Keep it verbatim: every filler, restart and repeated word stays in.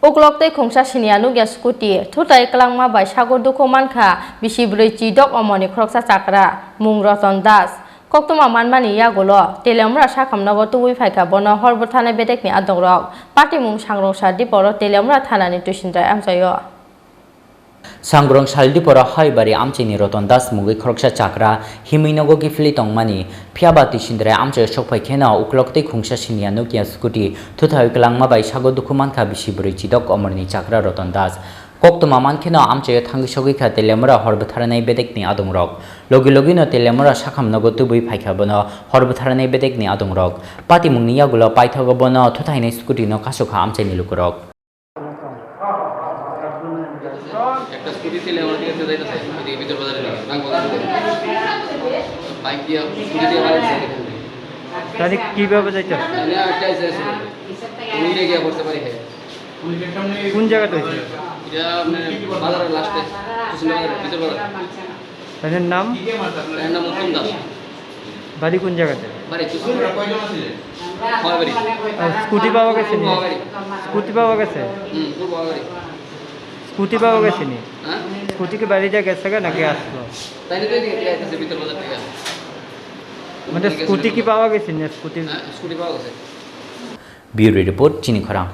Uklok tei khungsa siniya nukya scooty, thutai kwlangma bai sago dukhu mankha bisi bwrwi chidok omorni khoroksa chakra, mung Roton Das. Koktwma manmani yagulo Teliamura sakham nogo tubui phaikha bono hor bwtharnai bedekni adongrok. Patimung Sangrong Saldiporo Teliamura thanani twisindrai amchaio. Sangrong Saldiporo Haibari amchaini Roton Das mungwi khoroksa chakra himwi nogo kiphilwi tongmani. Phiyaba twisindrai amchaio sokphai kheno uklok tei khungsa siniya nukya scooty thuthai kwlangma bai sago dukhu mankha bisi bwrwi chidok omorni chakra Roton Das. Koktwma mankheno amchaio thangwi sogwi kha Teliamura hor bwtharnai bedekni adongrok. Logi logino Teliamura sakham nogo tubui phaikha bono hor bwtharnai bedekni adongrok. Patimungni yagulo paithago bono thuthainai scooty no kasukha amchaini lukurok. একটা স্কুটি তেলে আমার দিকে যাইতেছে, এদিকে ভিতর বাজারে নিয়ে, নাঙ্গলকোট থেকে। বাইক দিয়ে, স্কুটি দিয়ে বাড়ি যাচ্ছে এখান থেকে। তাহলে কিভাবে যাইতে হবে? এনে আটকে আছে, আছে। উনি নিয়ে গিয়ে পড়তে পারি, হ্যাঁ। কোন জায়গাতে হয়েছিল? এটা আপনার বাজারের লাস্টে, কুসুমডাঙ্গা বাজারে, ভিতর বাজারে। তাদের নাম? তার নাম উত্তম দাস। বাড়ি কোন জায়গাতে? বাড়ি কুসুমডাঙ্গা। হয় বাড়ি। আর স্কুটি পাওয়া গেছে নি? হয় বাড়ি। স্কুটি পাওয়া গেছে? হুম, পূর্ব হয় বাড়ি। স্কুটি পাওয়া গেছে নি? হ্যাঁ? স্কুটি কি বাড়িতে গেছে গা নাকি আসলো? তাই নিয়ে তো এদিকে ফিরে আসতেছে, ভিতর বাজার থেকে। মানে স্কুটি কি পাওয়া গেছে নি? স্কুটি? হ্যাঁ, স্কুটি পাওয়া গেছে। Bureau report, Chini Khorang.